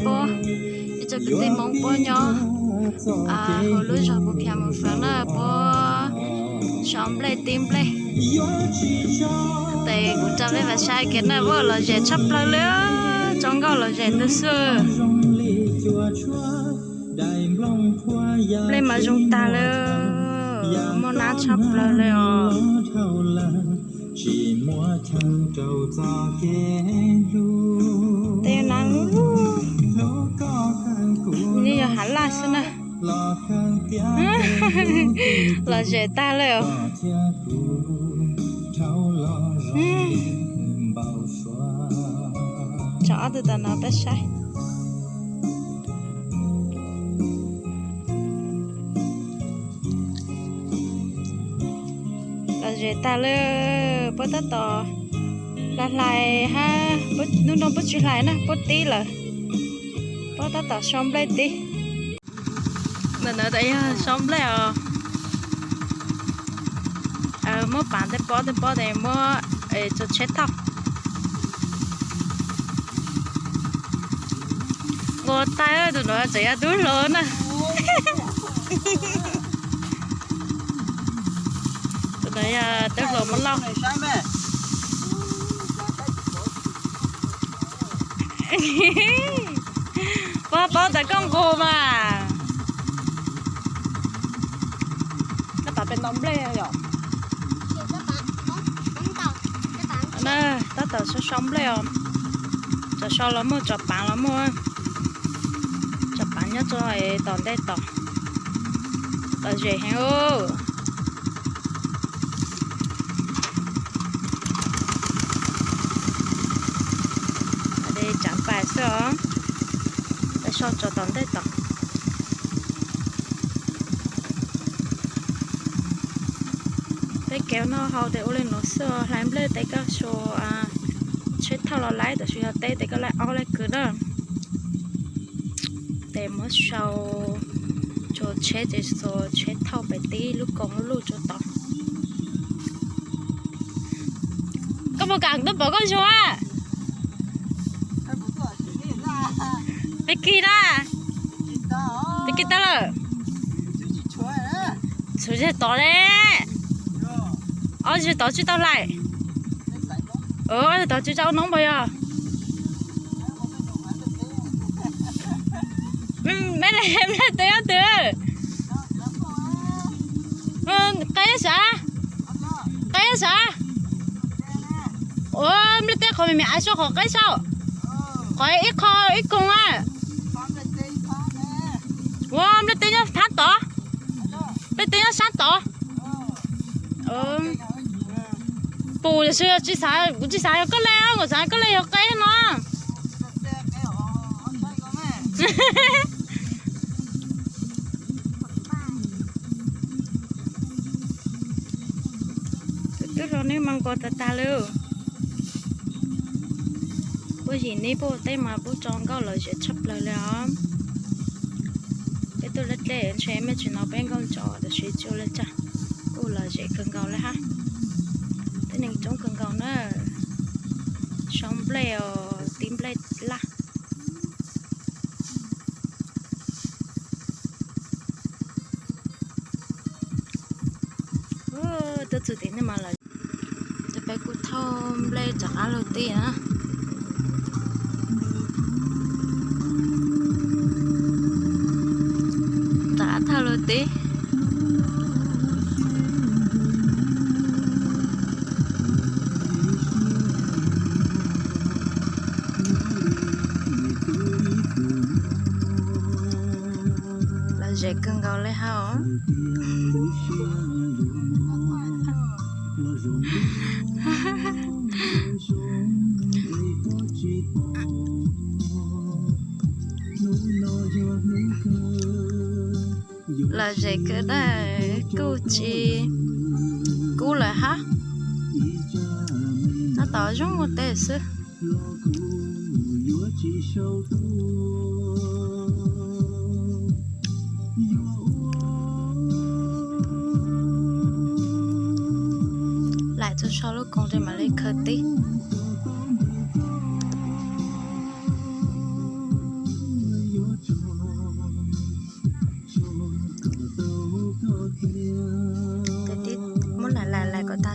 Puab, ib tsoom kwv tij Hmoob puab nyob hauv lub zog Pus Phias Mus Fwm na, puab so nplej tib nplej. Tes kuv rau peb mam saib kiag na, puab lom zem tshaj plaws li, tso nkauj lom zem ntag xwb. Nplej mas zoo tag li, muaj nab tshaj plaws li os. Tej nab lub lub, yeej yog hav laj xwb na. Lom zem tag li os. Tso ob tug tam no peb saib. Lom zem tag li, puab tab tom hlais hlais hab, hnub no puab tsis hlais na, puab tib lawm, puab tab tom so nplej tib. Ntawm no yog so nplej os. Muab paav tej pob tej pob tes muab tso tsheb thauj. Nqus taig, tus nuav tseem yog tub hluas na. Tus nuav yog tub hluas Moob Lauj. Puab paub tas koj nqus mas. Tab tom pem ntaus nplej yom. Tab tom so so nplej os. Tsom so los muaj, tsom paav los muaj. Tsom paav nyob rua tom ntej tod. Lom zem heev. Tsaav pais xwb os. Peb so tso tom ntej tod. Peb kev noj haus tes ua li nuav xwb os, hlais nplej tes koj sau tsheb thauj los laib, tab sis yog teb tes koj laib ob laib kws na. Tes muab sau tso tsheb ces xuas tsheb thauj pem tib lub koog lub lub rua tod. Koj puas kam tuaj pom koj zoo a? Peb kig na. Peb kig tau lawm. Txhuv zog tod ne. Ob zog tod tsis tau hlais. Ob zog tod tsis tau noob npaum yog. Mej le mej teb ob tug. Qe sav, qe sav. Ua nplej teb qhov me me av sau qhov qeb sau. Qhov ib qho ib koog a. Ua nplej teb nyob thab tod. Nplej teb nyob sab tod. Pum tsis xav, kuv tsis xav yog koj le, kuv xav koj le yog qeb no. Tus tub hluas neb mas nquag tag tag li. Puab yim neb puab ua teb mas puab tso nkauj lom zem tshaj plaws li os. Peb tuaj dleb dleb ntshe mej tsis hnov peb nkauj ntsos tab sis tsis ua li cas, kuj lom zem kawg nkaus li hab. Tej neeg coob kawg nkaus na, sau nplej os, tib nplej laj. Tuaj txug tim no mas lawm, ces peb kuj thauj nplej rov qab lug tib na. Rov qab thauj lug tib. Lom zem kawg nkaus li hab. Lom zem kawg na, kuj tsis kub lawm hab. Tab tom zoo ua teb xwb. Laim txug sau lub koog tes mam li khaws tib.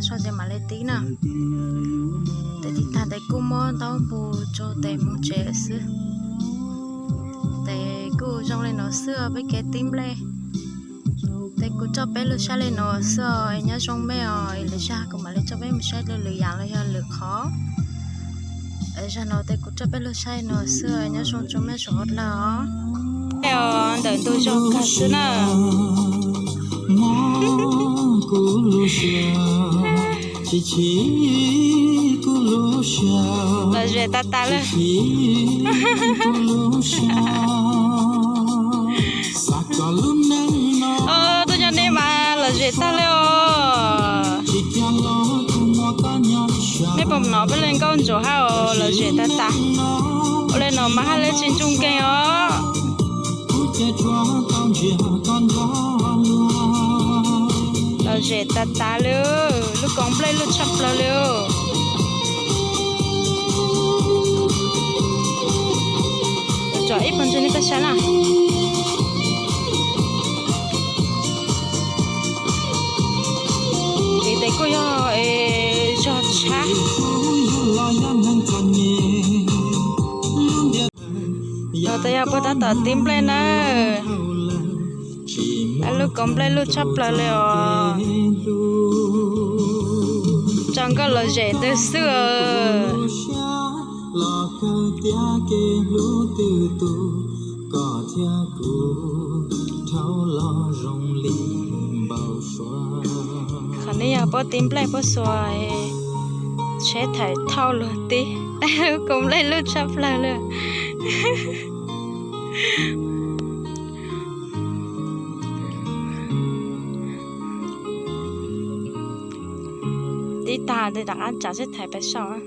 Soj ces mam li tib na. Tes tib tag tes kuj muab ntaub npus tso tes mus tsev xwb. Tes kuj zoo li no xwb peb kev tib nplej. Tes kuv tso peb lug saib li no xwb os, nyob zoo mej os, lwm zag kuv mam li tso peb mus saib lwm yam los yog lwm qhov. Zag no tes kuv tso peb lug saib li no xwb, nyob zoo tsoom mej suav dlawg os. Ntawm ntug zog kag xwb na. Lom zem tag tas lawm. Tuaj nyob nej mas lom zem tag lawm os. Mej puas hnov peb le nkauj ntsuam hab os, lom zem tag tas. Ua le no mas hab le tsis ntsoog nkeeg os. Lom zem tag tas li, lub koom nplej luj tshaj plaws li. Tsom ib pawg ntseeg nej peb saib na. Tes kuj yog zog tshab. Yog tes yog puag tab tom tib nplej na. Lub koom nplej luj tshaj plaws li os. Tso nkauj lom zem ntawd xwb. Qhov no yog puab tib nplej puab xuas tsheb thauj luag tib, lub koom nplej luj tshaj plaws li. Tib tag tes rov qab tsav tsheb thais pais saum.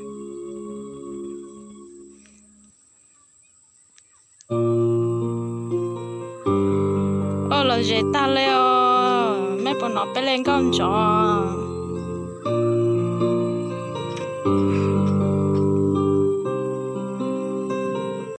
Ua lom zem tag li os, mej puas hnov peb le nkauj ntsuam?